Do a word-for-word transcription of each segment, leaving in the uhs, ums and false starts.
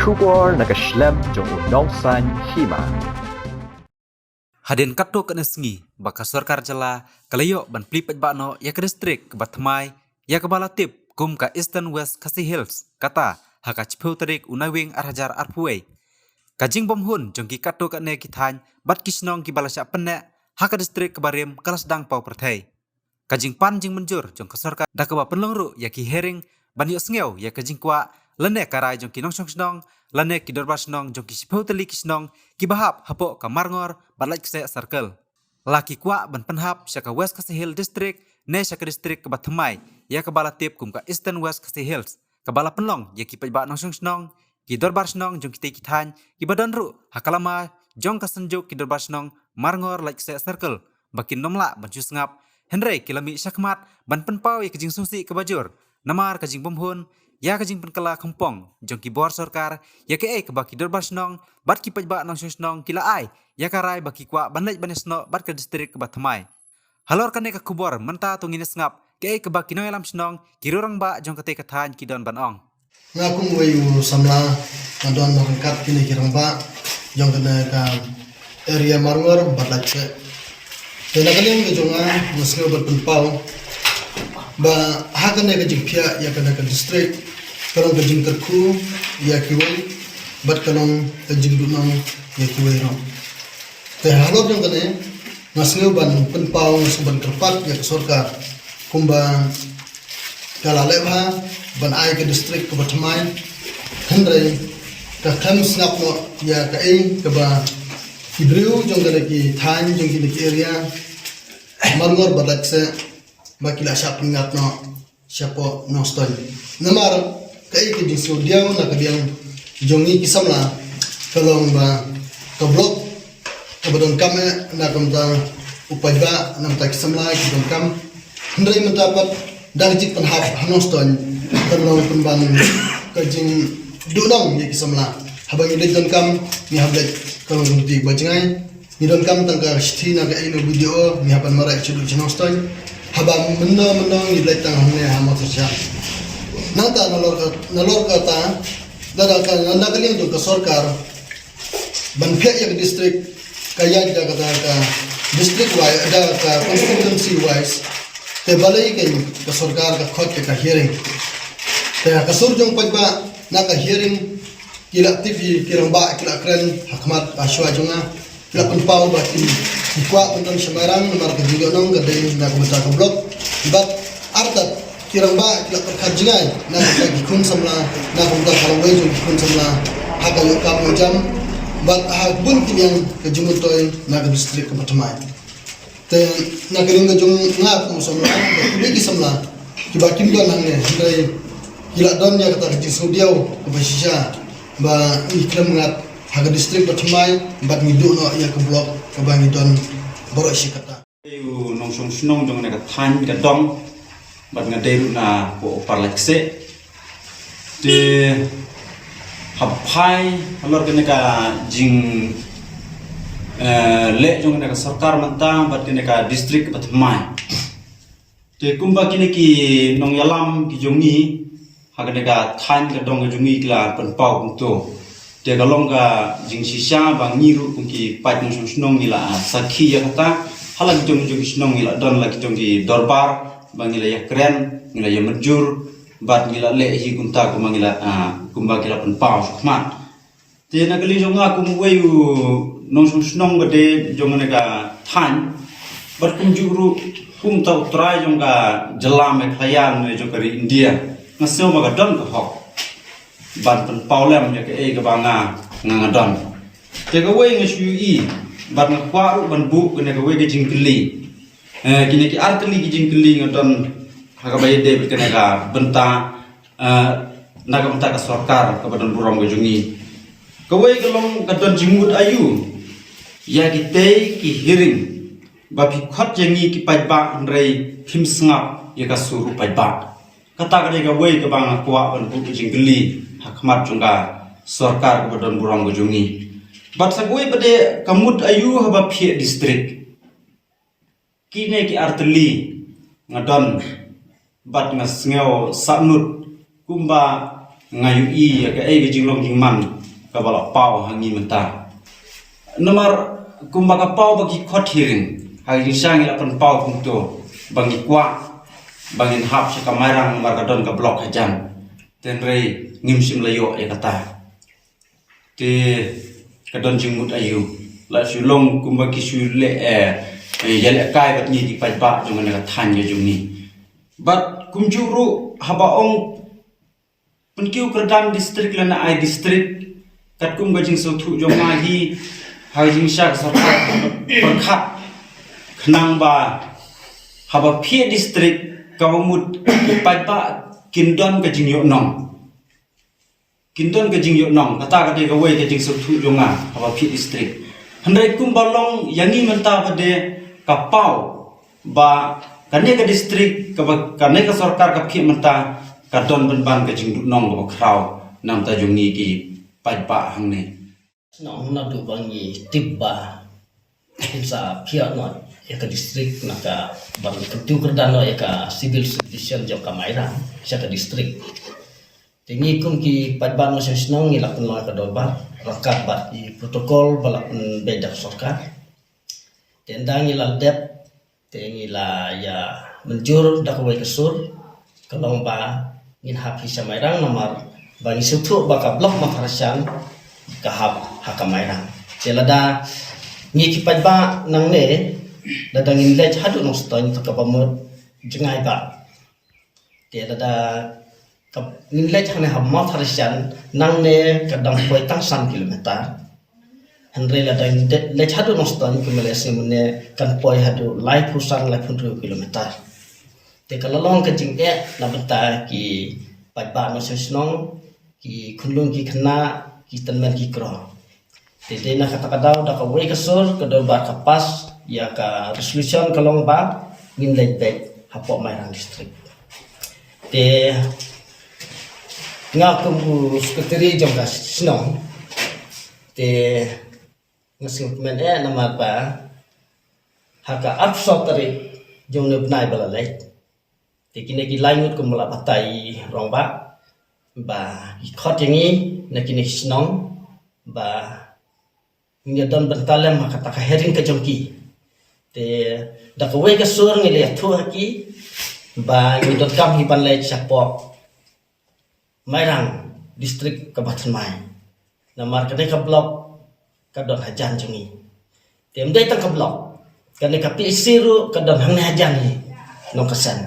Khubor na ka shlem jong u Nongsaiñ Hima. Hadien katto katne sngi ba ka sorkar jylla ka la ïoh ban plie paidbah noh ïa ka distrik kaba thymmai, ïa kaba la tip kum ka Eastern West Khasi Hills, kata ha ka shiphew tarik u Naiwieng ar hajar arphew wei. Ka jingbymhun jong ki katto katne ki thaiñ bad ki shnong kiba la shah pynneh ha ka distrik kaba rim ka la sdang paw pyrthei. Ka jingpan jingmynjur jong ka sorkar da kaba pynlong ruh ïa ki hearing ban ïohsngew ïa ka jingkwah lane ka rai jong ki nongshong shnong lane ki dorbar shnong jong ki shiphew tylli ki shnong kiba hap hapoh ka Marngor bad Laitkeseh Circle. La ki kwah ban pynhap sha ka West Khasi Hills District ne sha ka distrik kaba thymmai, ïa kaba la tip kum ka Eastern West Khasi Hills, kaba la pynlong ïa ki paidbah nongshong shnong, ki dorbar shnong jong kitei ki thaiñ kiba don ruh ha ka lama jong ka synjuk ki dorbar shnong Marngor Laitkeseh Circle ba kin ym lah ban shu sngap, hynrei ki la mih shakhmat ban pynpaw ïa ka jingsngewsih kaba jur namar ka jingbymhun ïa ka jingpynkylla khongpong jong ki bor sorkar ïa kaei kaba ki dorbar shnong bad ki paidbah nongshong shnong ki la ai ïa ka rai ba ki kwah ban leit ban ïasnoh bad ka distrik kaba thymmai. Halor kane ka khubor mynta to ngin ïa sngap kaei kaba ki nongïalam shnong, ki rangbah jong katei ka thaiñ ki don ban ong. Nga kum uwei u samla nga don ryngkat kine ki rangbah jong kane ka area Marngor bad Laitkeseh. Te na ka liang ka jong nga, nga sngew ban pynpaw ba ha kane ka jingphiah ïa kane ka distrik ka long ka jingkyrkhu ïa kiwei bad ka long ka jingduhnong ïa kiwei ruh. Te halor jong kane nga sngew ban pynpaw, nga sngew ban kyrpad ïa ka sorkar kumba ka la leh bha ban ai ka distrik kaba thymmai, hynrei ka khlem sngap noh ïa kaei kaba ki briew jong kane ki thaiñ jong kine ki area Marngor bad Laitkeseh ba ki la shah pynngat noh shapoh Nongstoiñ. Namar kaei ka jingsngewdiaw na ka liang jong ngi ki samla ka long ba ka block kaba donkam eh na ka bynta u paidbah, na ka bynta ki samla ki donkam. Hynrei mynta pat da ka jingpynhap ha Nongstoiñ ka long pynban ka jingduhnong ïa ki samla. Haba ngi leit donkam ngi hap leit ka long ka lynti ba jngai. Ngi donkam tang ka shithi na kaei na B D O, ngi hap ban mareh sha duk sha Nongstoiñ. Haba mynno mynno ngi leit tang hangne ha Mawthadraishan. Nangta nalor ka, nalor kata, lada ka, na ka liang jong ka sorkar ban phiah ïa ka distrik, ka ïaid da kata ka distrik wise, da ka constituency wise. Te balei kein ka sorkar ka khot ïa ka hearing? Te ha ka sur jong paidbah na ka hearing ki la tip hi, ki rangbah ki la kren ha khmat ha shuwa jong nga. Ki la pynpaw ba kim, ki kwah ban don sha Mairang namar ka jingïohnong ka dei na ka bynta ka block. Bad artat ki rangbah ki la pyrkhat jngai na ka bynta ki khun samla, na ka bynta ka lawei jong ki khun samla ha ka ïoh kam ïoh jam bad ha bun ki liang ka jingmyntoi na ka distrik kaba thymmai. Te na ka liang ka jong nga kum u samla, bad kiwei ki samla kiba kim don hangne, hynrei ki la don ïa kata ka jingsngewdiaw kaba shisha ba ngi khlem ngat ha ka distrik ba thymmai bad ngi duh noh ïa ka block kaba ngi don baroh shi katta. U nongshong shnong jong kane ka thaiñ ka Dong, bad nga dei ruh na ka Upper Laitkeseh. Te hap phai halor kane ka jing, eh, leh jong kane ka sorkar mynta bad kane ka distrik ba thymmai. Te kumba kine ki nongïalam ki jong ngi ha kane ka thaiñ ka Dong ka jong ngi ki la pynpaw kumto. Te ka long ka jingshisha ba ngi ruh kum ki paid nongshong shnong ngi la sakhi ïa kata. Ha la ki jong ki jong ki shnong ngi la don la ki jong ki dorbar ba ngi la ïakren, ngi la ïamynjur bad ngi la leh hi kumta kumba ngi la, ah, kumba ki la pynpaw shakhmat. Te na ka liang jong nga kum uwei u nongshong shnong ba dei jong kane ka thaiñ bad kumjuh ruh kum uta u trai jong ka jylla Meghalaya ne jong ka ri India, nga sngew ba ka don ka hok ban pynpaw lem ïa kaei kaba nga, nga, nga don. Te kawei nga shu ïohi bad nga kwah ruh ban buh kane kawei ka jingkylli. Eh, kine ki artylli ki jingkylli nga don ha kaba ïadei bad kane ka bynta, eh, na ka bynta ka sorkar kaba don burom ka jong ngi. Kawei ka long ka don jingmut aïu ïa kitei ki hearing ba phi khot ïa ngi ki paidbah hynrei phim sngap ïa ka sur u paidbah. Kata ka dei kawei kaba nga kwah ban buh ka jingkylli ha khmat jong ka sorkar kaba don burom ka jong ngi. Bad sa kawei pat de ka mut aïu haba phiah distrik. Kine ki artylli nga don bad nga sngew sahnut kumba Nga ïohi ïa kaei ka jinglong jingman kaba la paw ha ngi mynta. Namar kumba ka paw ba ki khot hearing, ha ka jingshisha ngi la pynpaw kumto ba ngi kwah ba ngin hap sha ka Mairang namar ka don ka block hajan. Hynrei ngim shym la ïoh ïa kata. Te ka don jingmut aïu, la shu long kumba ki shu leh, eh, eh, ïalehkai bad ngi ki paidbah jong kane ka thaiñ ka jong ngi. Bad kumjuh ruh haba ong pynkiew kyrdan district lane ai district, katkum ka jingsngewthuh jong nga hi, ha ka jingshisha ka sorkar pyrkhat khnang ba haba phiah district kaba mut ki paidbah kin don ka jingïohnong. Kin don ka jingïohnong, kata ka dei kawei ka jingsngewthuh jong nga haba phiah district. Hynrei kumba long ïa ngi mynta ba dei ka paw ba kane ka district kaba kane ka sorkar ka phiah mynta ka don pynban ka jingduhnong kaba khraw na ka bynta jong ngi ki paidbah hangne. Nong naduh ba ngi tip ba kin sa phiah noh ïa ka district na ka ban kyntiew kyrdan noh ïa ka civil subdivision jong ka Mairang sha ka district. Te ngi kum ki paidbah nongshong shnong ngi la pynlong ka dorbar ryngkat bad ki protocol ba la pynbeit da ka sorkar. Te ynda ngi la dep te ngi la ïa mynjur da kawei ka sur ka long ba ngin hap hi sha Mairang namar ba ngi sngewthuh ba ka block Mawthadraishan ka hap ha ka Mairang. Te lada ngi ki paidbah nangne lada ngin leit haduh Nongstoiñ te kaba mut jngai ba Te lada ka ngin leit hangne ha Mawthadraishan nangne ka dang poi tang san kilometer. Hynrei lada ngin de- leit haduh Nongstoiñ kumba la sngewthuh mynne kan poi haduh laiphew san laiphew hynriew kilometer. Te ka la long ka jingeh na bynta ki paidbah nongshong shnong, ki khunlung ki khynnah, ki tymmen ki kro. Te dei na kata ka daw da kawei ka sur ka dorbar ka pass ïa ka resolution ka long ba ngin leit beit hapoh Mairang district. Te nga kum u secretary jong ka shnong te nga sngewkmen eh namar ba ha ka arphew saw tarik jong une u bnai ba la leit. Te kine ki lai ngut kumba la batai rangbah ba ki khot ïa ngi na kine ki shnong ba ngi don bynta lem ha kata ka hearing ka jong ki. Te da kawei ka sur ngi la ïathuh ha ki ba ngi donkam hi ban leit shapoh Mairang district kaba thymmai. Namar kane ka block ka don hajan jong ngi. Te ym dei tang ka block, kane ka P H C ruh ka don hangne hajan hi Nongkasen.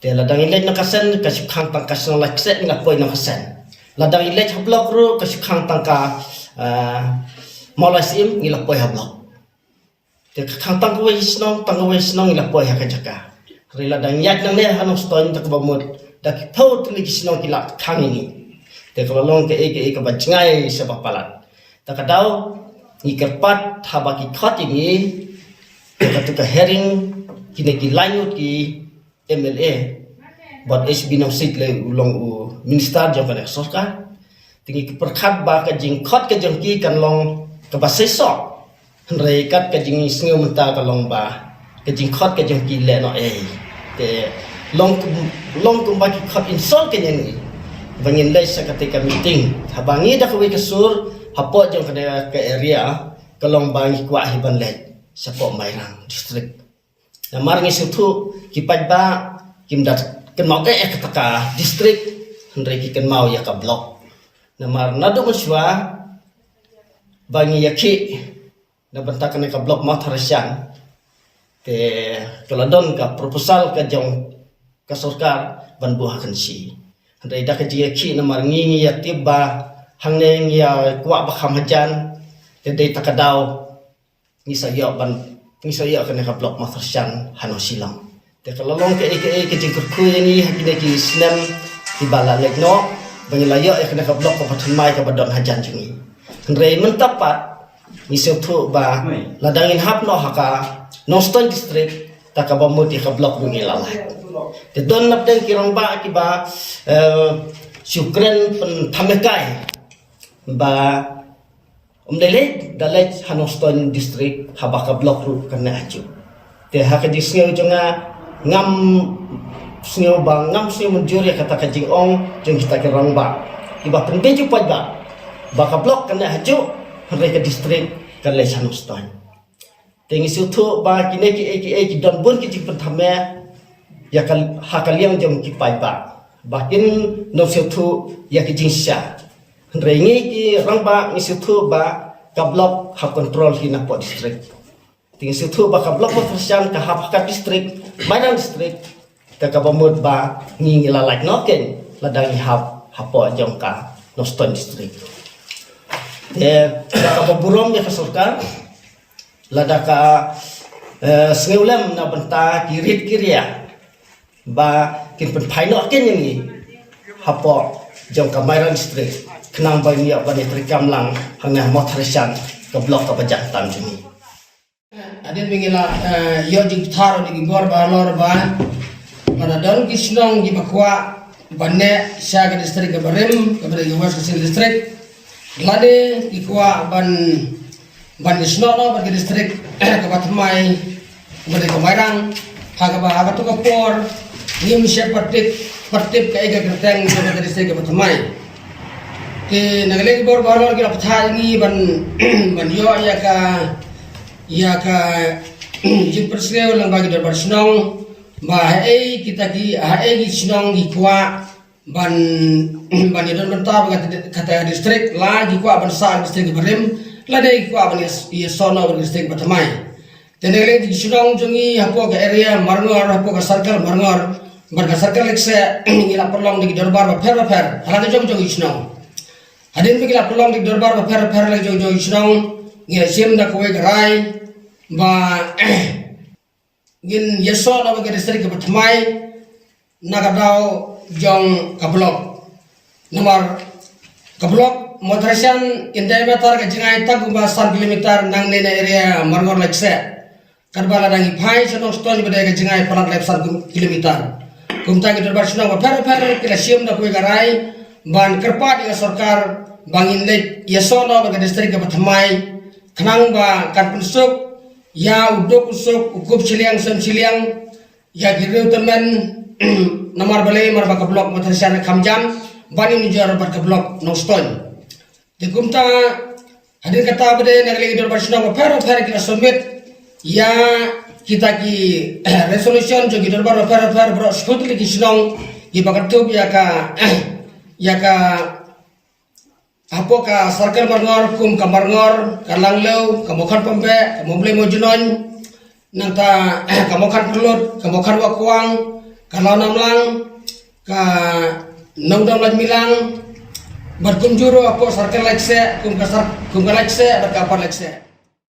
Te lada ngi leit Nongkasen ka shu khang tang ka shnong Laitkset ngi la poi Nongkasen. Lada ngi leit ha block ruh ka shu khang tang ka, ah, Mawlai Syiem ngi la poi ha block. Te ka khang tang kawei shnong tang kawei shnong ngi la poi ha ka jaka. Hynrei lada ngi ïaid nangne ha Nongstoiñ te kaba mut da ki phew tylli ki shnong ki la khang ïa ngi. Te ka la long kaei kaei kaba jngai sha ba palat. Te ka daw ngi kyrpad haba ki khot ïa ngi ïa katu ka hearing kine ki lai ngut ki M L A bad H B Nongsiej lei u long u minister jong kane ka sorkar. Te ngi pyrkhat ba ka jingkhot ka jong ki kan long kaba seisoh. Hynrei kat ka jingsngew mynta ka long ba ka jingkhot ka jong ki leh noh ei. Te long kum, long kumba ki khot insult ka jong ngi ba ngin leit sha kata ka meeting. Haba ngi da kawei ka sur hapoh jong kane ka area ka long ba ngi kwah hi ban leit shapoh Mairang district. Namar ngi sngewthuh ki paidbah kim da kynmaw eh kata ka district, hynrei ki kynmaw ïa ka block. Namar naduh mynshuwa ba ngi ïakhih na bynta kane ka block Mawthadraishan te ka la don ka proposal ka jong ka sorkar ban buh ha Kynshi. Hynrei da ka jingïakhih namar ngi ngi ïatip ba hangne ngi ïa kwah ba kham hajan te dei ta ka daw ngi sa ïoh ban, ngi sa ïoh kane ka block Mawthadraishan ha Nongshillong. Te ka la long kaei kaei ka jingkyrkhu ïa ngi ha kine ki snem kiba la leit noh ba ngi la ïoh ïa kane ka block kaba thymmai kaba don hajan jong ngi. Hynrei mynta pat ngi sngewthuh ba lada ngin hap noh ha ka Nongstoiñ district ta kaba mut ïa ka block ruh ngi la lait. Te don napdeng ki rangbah kiba, eh, shu kren pynthame kai ba ym dei lei da leit ha Nongstoiñ district haba ka block ruh kan neh hajuh. Te ha ka jingsngew jong nga ngam Sngew ba ngam sngew mynjur ïa kata ka jingong jong kita ki rangbah kiba pynbeit ïa u paidbah ba ka block kan leh hajuh, hynrei ka district kan leh sha Nongstoiñ. Te ngi sngewthuh ba kine kiei kiei ki don bun ki jingpynthame ïa ka, ha ka liang jong ki paidbah ba kin nym sngewthuh ïa ki jingshisha. Hynrei ngi ki rangbah ngi sngewthuh ba ka block ha control hi napoh district. Te ngi sngewthuh ba ka block Mawthadraishan ka hap ha ka district, Mairang district, te kaba mut ba ngi ngi la lait noh kein lada ngi hap hapoh jong ka Nongstoiñ district. Te kaba burom ïa ka sorkar lada ka, eh, sngewlem na bynta ki rit ki ria ba kin pynphai noh kein ïa ngi hapoh jong ka Mairang district khnang ba ngi ïoh ban ïatrei kam lang hangne ha Mawthadraishan, ka block kaba jantan jong ngi. Hadien ba ngi la, eh, ïoh jingpynthar na ki bor ba halor ba lada don ki shnong kiba kwah ban neh sha ka district kaba rim, kaba dei ka West Khasi Hills District, lane ki kwah ban, ban ïasnoh noh bad ka district kaba thymmai, kaba dei ka Mairang, ha kaba ha kato ka por ngim shym pat tip, pat tip kaei ka kyrteng jong ka district kaba thymmai. Te na ka liang ki bor ba halor ki la pynthar ïa ngi ban, ban ïoh ïa ka, ïa ka jingpynsngew lyngba ki dorbar shnong ba haei kita ki, haei ki shnong ki kwah ban, ban ïadon bynta bad kata, kata district, la ki kwah ban sah district kaba rim, lane ki kwah ban ïas-, ïasoh noh bad district ba thymmai. Te na ka liang ki shnong jong ngi hapoh ka area Marngor, hapoh ka circle Marngor bad ka circle Lekseh, ngi la pynlong da ki dorbar bapher bapher ha la ka jong jong ki shnong. Hadien ba ngi la pynlong da ki dorbar bapher bapher ha la ka jong jong ki shnong, ngi la shim da kawei ka rai ba ngin ïasoh noh bad ka district kaba thymmai na ka daw jong ka block. Namar ka block Mawthadraishan in diameter ka jngai tang kumba san kilometer nangne na area Marngor Lekseh. Katba lada ngi phai sha Nongstoiñ ba dei ka jngai palat leh san kilometer. Kumta ki dorbar shnong bapher bapher ki la shim da kawei ka rai ban kyrpad ïa ka sorkar ba ngin leit ïasoh noh bad ka district kaba thymmai khnang ba kan pynsuk ïa u duk u suk, u kup shiliang sem shiliang ïa ki riew tymmen, namar balei, namar ba ka block Mawthadraishan ka kham jan ban ïanujor bad ka block Nongstoiñ. Te kumta hadien kata ba dei na ka liang ki dorbar shnong bapher bapher ki la submit ïa kita ki resolution jong ki dorbar bapher bapher baroh shi tylli ki shnong kiba kynthup ïa ka, ïa ka hapoh ka circle Marngor, kum ka Marngor, ka Langlew, ka Mawkhan Pambeh, ka Mawblei Mawjynnoh, nangta ka Mawkhan Pyrlut, ka Mawkhan Wakwang, ka Lawnamlang, ka Nongdom Laitmilang, bad kumjuh ruh hapoh circle Lekseh, kum ka sar-, kum ka Lekseh bad ka Upper Lekseh.